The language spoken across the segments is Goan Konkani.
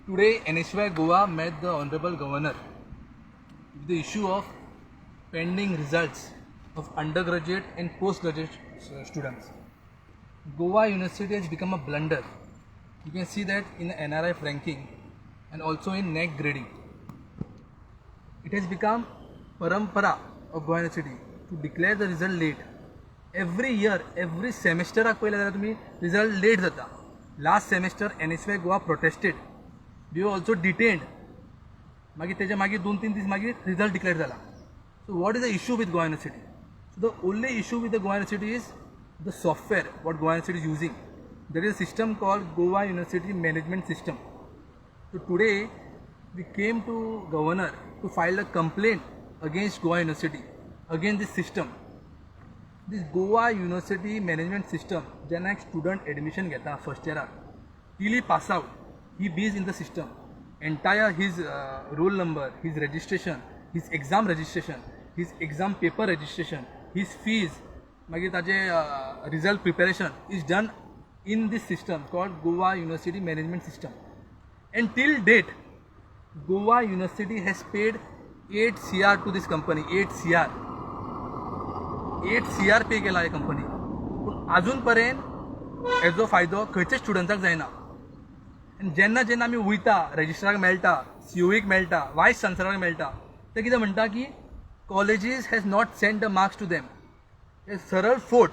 Today, NSUI Goa met the Honorable Governor with the issue of pending results of undergraduate and postgraduate students. Goa University has become a blunder. You can see that in the NRF ranking and also in NAAC grading. It has become parampara of Goa University to declare the result late. Every year, every सेमेस्टराक पळयलें जाल्यार तुमी रिजल्ट लेट जाता. Last semester NSUI Goa protested, we also detained. मागीर तेच्या मागीर 2-3 दीस मागीर रिजल्ट डिक्लेअर जाला. So what is the issue with Goa University? So the only issue with the Goa University is the software what Goa University is using. There is a system called Goa University Management System. So today we came to Governor to file a complaint against Goa University, against this system. This Goa University Management System, जेन्ना एक स्टुडंट एडमिशन घेता first इयराक till he pass out, he be in the system. Entire his roll number, his registration, his exam registration, his exam paper registration, his fees, मागीर ताजे result preparation is done in this system called Goa University Management System. And till date, Goa University has paid 8 CR to this company. 8 CR, 8 CR pay केला ह्या कंपनी, पूण अजून पर्यंत हेजो फायदो खंयच्याच स्टुडंट्साक जायना. आनी जेन्ना जेन्ना आमी वयता, रजिस्ट्राराक मेळटा, सीओईक मेळटा, वायस चान्सलराक मेळटा, ते कितें म्हणटा की colleges has not send the marks to them. हे सरळ फोट,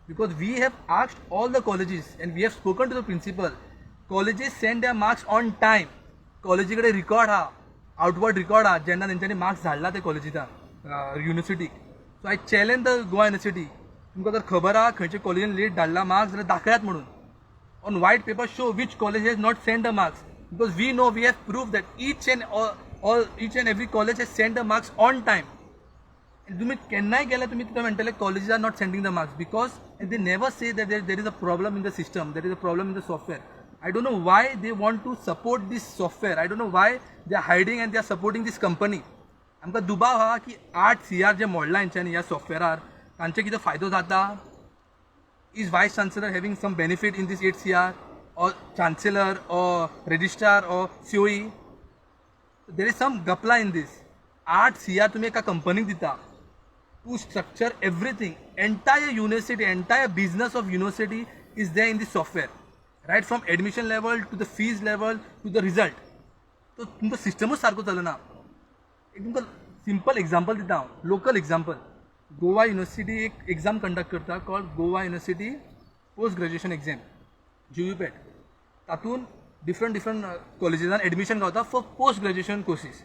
because we have asked all the colleges and we have spoken to the principal. Colleges send their marks on time. कॉलेजी कडेन रिकॉर्ड आहा, आउटवर्ड रिकॉर्ड आहा, जेन्ना तेंच्यांनी मार्क्स धाडला ते कॉलेजीक, युनिवर्सिटीक. So I challenge the Goa University, तुमकां जर खबर आहा खंयच्या कॉलेजीन लेट धाडला मार्क्स जाल्यार दाखयात म्हणून. On white paper show which college has not sent the marks, because we know, we have proof that each and every college has sent the marks on time. And तुम्ही केन्नाय गेल्यार तुमी तितून म्हणटले colleges are not sending the marks, because they never say that there is a problem in the system, there is a problem in the software. I don't know why they want to support this software. I don't know why they are hiding and they are supporting this company. आमकां दुबाव आहा की 8 CR जे मोडला हेंच्यांनी ह्या सॉफ्टवेरार, तांचे कितें फायदो जाता. Is vice chancellor having some benefit in this 8 CR, or chancellor or registrar or COE? There is some gapla in this. 8 CR तुम्ही एका कंपनीक दिता to structure everything. Entire university, entire business of university is there in the software, right from admission level to the fees level to the result. तो तुमचो सिस्टमूच सारको चलना. एक तुमकां सिंपल एग्जाम्पल दिता हांव, लोकल एग्जाम्पल. गोवा युनिवर्सिटी एक एग्जाम कंडक्ट करता called Goa University Post Graduation Exam, GUPET. तातूंत डिफरंट डिफरंट कॉलेजीसान एडमिशन गावता फॉर पोस्ट ग्रॅज्युएशन कोर्सीस.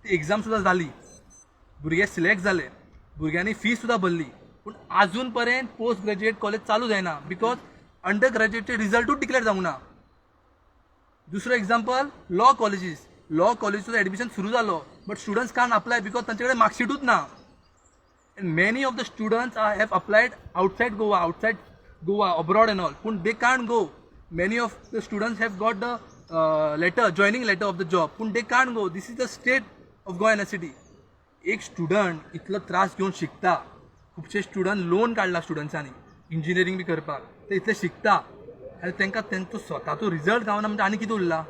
ती एग्जाम सुद्दां जाली, भुरगे सिलेक्ट जाले, भुरग्यांनी फी सुद्दां भरली, पूण अजून पर्यंत पोस्ट ग्रॅज्युएट कॉलेज चालू जायना because under ग्रॅज्युएटचे रिजल्टूच डिक्लेअर जावंक ना. दुसरो एक्झाम्पल, लॉ कॉलेजीस. लॉ कॉलेजीचो एडमिशन सुरू जालो, but students can't apply because तांचे कडेन मार्कशीटूच ना. And many of the students have applied outside Goa, abroad and all, पूण they can't go. Many of the students have got the letter, joining letter of the job, पूण they can't go. This is the state of Goa University. एक स्टुडंट इतलो त्रास घेवन शिकता, खुबशे स्टुडंट लोन काडला स्टुडंट्सांनी इंजिनियरींग बी करपाक, ते इतले शिकता आनी तांकां तेंचो स्वताचो रिजल्ट गावना म्हणजे आनी कितें उरला?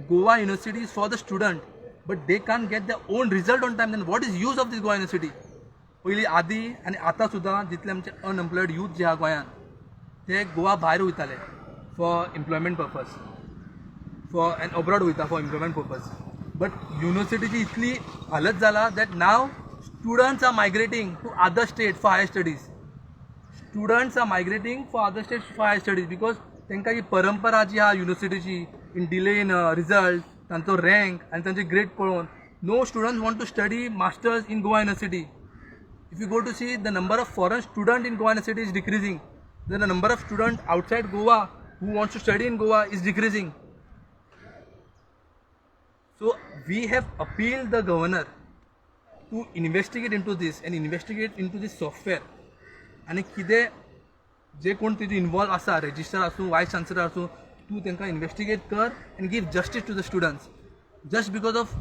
Goa University is for the student, but they can't get the own result on time, then what is use of this Goa University? पयलीं आदी आनी आतां सुद्दां जितले आमचे अनएम्प्लॉयड यूथ जे आहा गोंयांत, ते गोवा भायर वयताले for employment purpose, for and abroad वयता फॉर एम्प्लॉयमेंट पर्पज. बट युनिवर्सिटीची इतली हालत जाला that now students are migrating to other state for higher studies. Students are migrating for other state for higher studies because तांकां ही परंपरा जी आहा युनिवर्सिटीची इन डिले इन रिजल्ट, तांचो रँक आनी तांचे ग्रेड पळोवन no students want to study masters in Goa University. If you go to see, the number of foreign student in Goa University is decreasing. Then the number of student outside Goa who wants to study in Goa is decreasing. So we have appealed the governor to investigate into this and investigate into this software. आनी कितें जे कोण तितून इन्वॉल्व आसा, रेजिस्ट्रार आसूं, वायस चान्सलर आसूं, तूं तांकां इन्वेस्टिगेट कर and give justice to the students. Just because of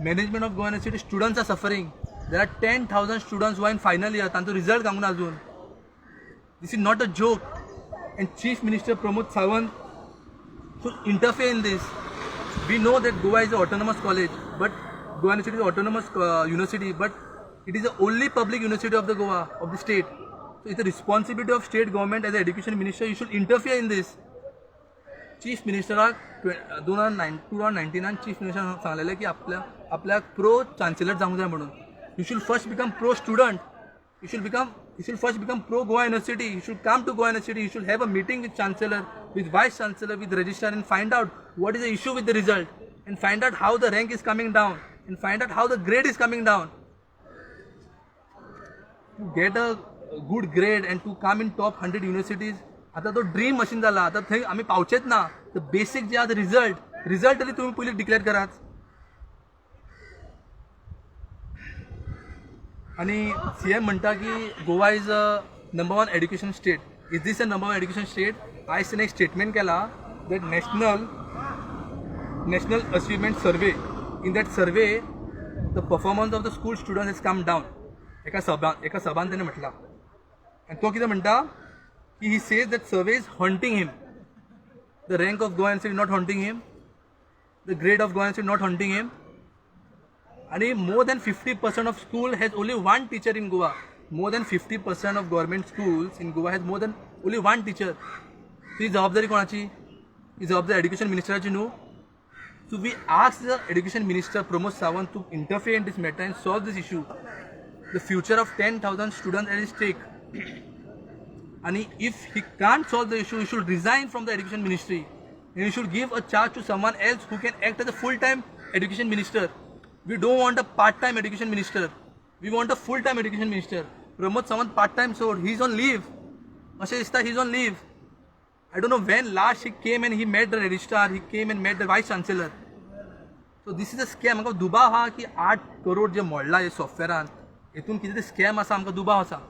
management of Goa University, students are suffering. There are 10,000 students who in final year, तांचो रिजल्ट गावूंक ना अजून. This is not a joke. And Chief Minister Pramod Sawant should interfere in this. We know that Goa is a autonomous college, but Goa University is autonomous university, but it is the only public university of the Goa, of the state. So it's a responsibility of state government. As a education minister, you should interfere in this. Chief मिनिस्टराक 2009 2019 chief मिनिस्टरान सांगलेलें की आपल्या आपल्याक प्रो चान्सलर जावंक जाय म्हणून. You should first become pro student. You should first become pro Goa University. You should come to Goa University. You should have a meeting with chancellor, with vice chancellor, with registrar, and find out what is the issue with the result, and find out how the rank is coming down, and find out how the grade is coming down. To get a good grade and to come in top 100 universities, आता तो ड्रीम मशीन जाला. आता थंय आमी पावचेच ना. तर बेसीक जे आहा, रिजल्ट तरी तुमी पयलीं डिक्लेअर करात. आनी सी एम म्हणटा की Goa is a number one education state. Is this a number one education state? आयज तेणें एक स्टेटमेंट केला that national achievement survey, in that survey the performance of the school student has come down. एका सभान तेणें म्हटलां आनी तो कितें म्हणटा की he says that survey is haunting him. The rank of Goa is not haunting him, the grade of Goa is not haunting him. आणि more than 50% of school has only one teacher in Goa. More than 50% of government schools in Goa has more than only one teacher. ही जबाबदारी कोणाची? ही जबाबदारी एड्युकेशन मिनिस्टराची न्हू? So we ask the education minister Pramod Sawant to interfere in this matter and solve this issue. The future of 10,000 students at stake. And if he can't solve the issue, he should resign from the education ministry. And he should give a charge to someone else who can act as a full-time education minister. We don't want a part-time education minister. We want a full-time education minister. Pramod Sawant part-time, so he's on leave. अशें दिसता he's on leave. I don't know when last he came and he met the registrar, he came and met the vice chancellor. So this is a scam. म्हाका दुबाव आहा की 8 करोड जे मोडला हे सॉफ्टवेरान, हेतून कितें तरी स्कॅम आसा, आमकां दुबाव आसा.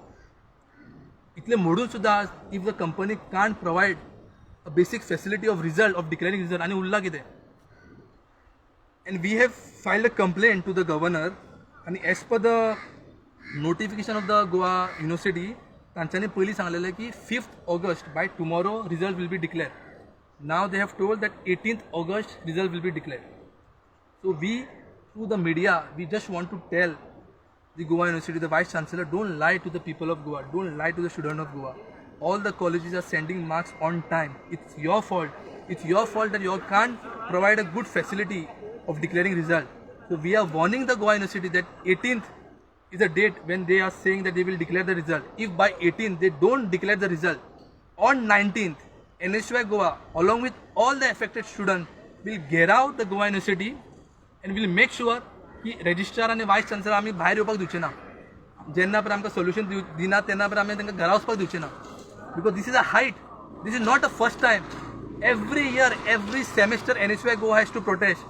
इतले मोडून सुद्दां if the company can't provide a basic facility of result, of declaring result, आनी उरला कितें? And we have filed a complaint to the governor. आनी as per the notification of the Goa University, तांच्यांनी पयलीं सांगलेलें की 5th August, by tomorrow, result will be declare. Now they have told that 18th August result will be declare. So we, through the media, we just want to tell the Goa University, the Vice Chancellor, don't lie to the people of Goa, don't lie to the student of Goa. All the colleges are sending marks on time. It's your fault. It's your fault that you can't provide a good facility of declaring result. So we are warning the Goa University that 18th is a date when they are saying that they will declare the result. If by 18th they don't declare the result, on 19th, NSUI Goa, along with all the affected students, will get out the Goa University and will make sure की रजिस्ट्रार आनी वायस चान्सलर आमी भायर येवपाक दिवचे ना. जेन्ना पर्यंत आमकां सोल्युशन दिना, तेन्ना पर्यंत आमी तांकां घरा वचपाक दिवचे ना, because this is a height. This is not a first time. Every year, every semester, NSUI Goa has to protest.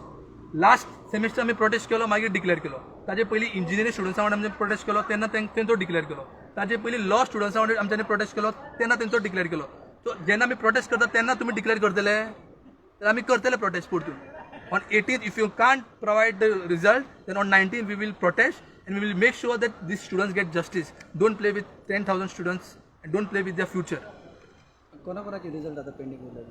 Last semester आमी प्रोटेस्ट केलो, मागीर डिक्लेअर केलो. ताजे पयलीं इंजिनियरींग स्टुडंट्सां वांगडा आमी प्रोटेस्ट केलो, तेन्ना तेंचो डिक्लेअर केलो. ताजे पयलीं लॉ स्टुडंट्सां वांगडा आमच्यांनी प्रोटेस्ट केलो, तेन्ना तेंचो डिक्लेअर केलो. सो जेन्ना आमी प्रोटेस्ट करता तेन्ना तुमी डिक्लेअर करतले तर आमी करतले प्रोटेस्ट परतून. On 18th, if you can't provide the result, then on 19th we will protest and we will make sure that these students get justice. Don't play with 10,000 students and don't play with their future. कोणाकोणाचे result आता पेंडिंग उरले?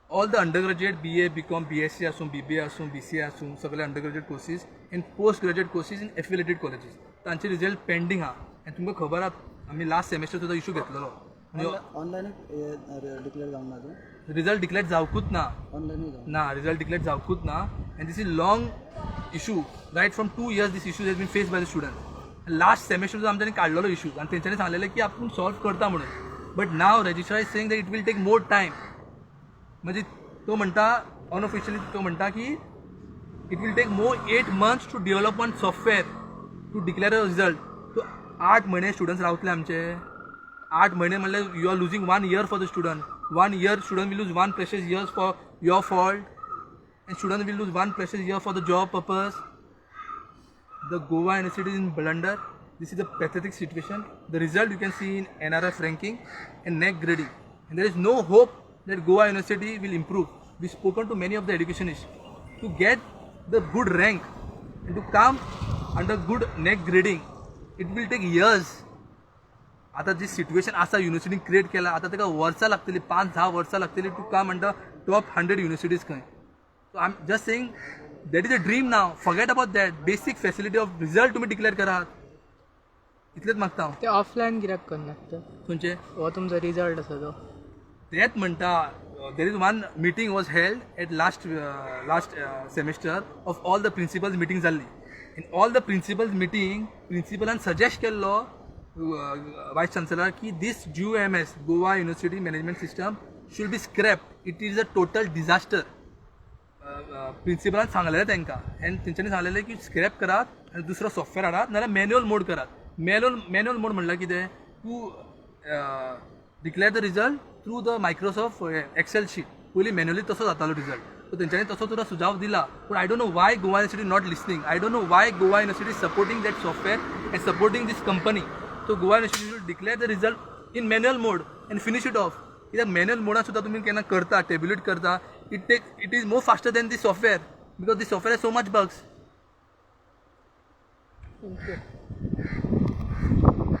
All the undergraduate, BA, BCom, BSc आसूं, BBA आसूं, BCA आसूं, सगळे undergraduate courses and post graduate courses in affiliated colleges, तांचे रिजल्ट पेंडींग आहा. आनी तुमकां खबर आहा, आमी लास्ट सेमेस्टर सुद्दां इशू घेतलेलो. ऑनलायन डिक्लेअर जावंक ना अजून? रिजल्ट डिक्लेअर जावकूच ना. ऑनलायनूय जावंक ना, रिजल्ट डिक्लेअर जावकूच ना. And this is long issue. Right from 2 years this issue has been face by the student. Last semester सुद्दां आमच्यांनी काडलेलो इशू आनी तेंच्यांनी सांगलेलें की आपूण सॉल्व करता म्हणून, but now registrar is saying that it will take more time. म्हणजे तो म्हणटा, अनऑफिशियली तो म्हणटा की it will take more 8 months to develop one software to declare a result. So 8 म्हयने स्टुडंट्स रावतले आमचे? 8 म्हयने म्हणल्यार you are losing one year for the student. One year, student will lose one precious years for your fault, and student will lose one precious year for the job purpose. The Goa University is in blunder. This is a pathetic situation. The result you can see in NRF ranking and NAAC grading. And there is no hope that Goa University will improve. We've spoken to many of the educationists. To get the good rank and to come under good NAAC grading, it will take years. आता जी सिच्युएशन आसा, युनिवर्सिटीन क्रिएट केला, आतां ताका वर्सां लागतली, 5-10 वर्सां लागतली to come under top 100 universities खंय. So I am just saying that is a dream now. Forget about that. Basic facility of result तुमी डिक्लेअर करात, इतलेंच मागता हांव. ते ऑफलायन कित्याक करनात तर? खंयचे? हो तुमचो रिजल्ट आसा तो. तेच म्हणटा, there is one meeting was held at last semester of all the principals. Meeting जाल्ली. In all the principals meeting, प्रिंसिपलान suggest केल्लो वायस चान्सलर की this GUMS, Goa University Management System, should be scrap. It is a total disaster. प्रिंसिपलान सांगलेलें तांकां आनी तेंच्यांनी सांगलेलें की स्क्रॅप करात आनी दुसरो सॉफ्टवेअर हाडात, नाल्यार मॅन्युअल मोड करात. मॅन्युअल मोड म्हणल्यार कितें? To declare the result through the Microsoft Excel sheet. पयलीं मॅन्युअली तसो जातालो रिजल्ट. सो तेंच्यांनी तसो तुका सुझाव दिला, पूण I don't know why Goa University not listening. I don't know why Goa University supporting that software and supporting this company. So Goa University should declare the result in manual mode and finish it off. कित्याक मॅन्युअल मोडान सुद्दां तुमी केन्ना करता, टेब्युलेट करता, it is more faster than the software, because the software has so much bugs. Thank you.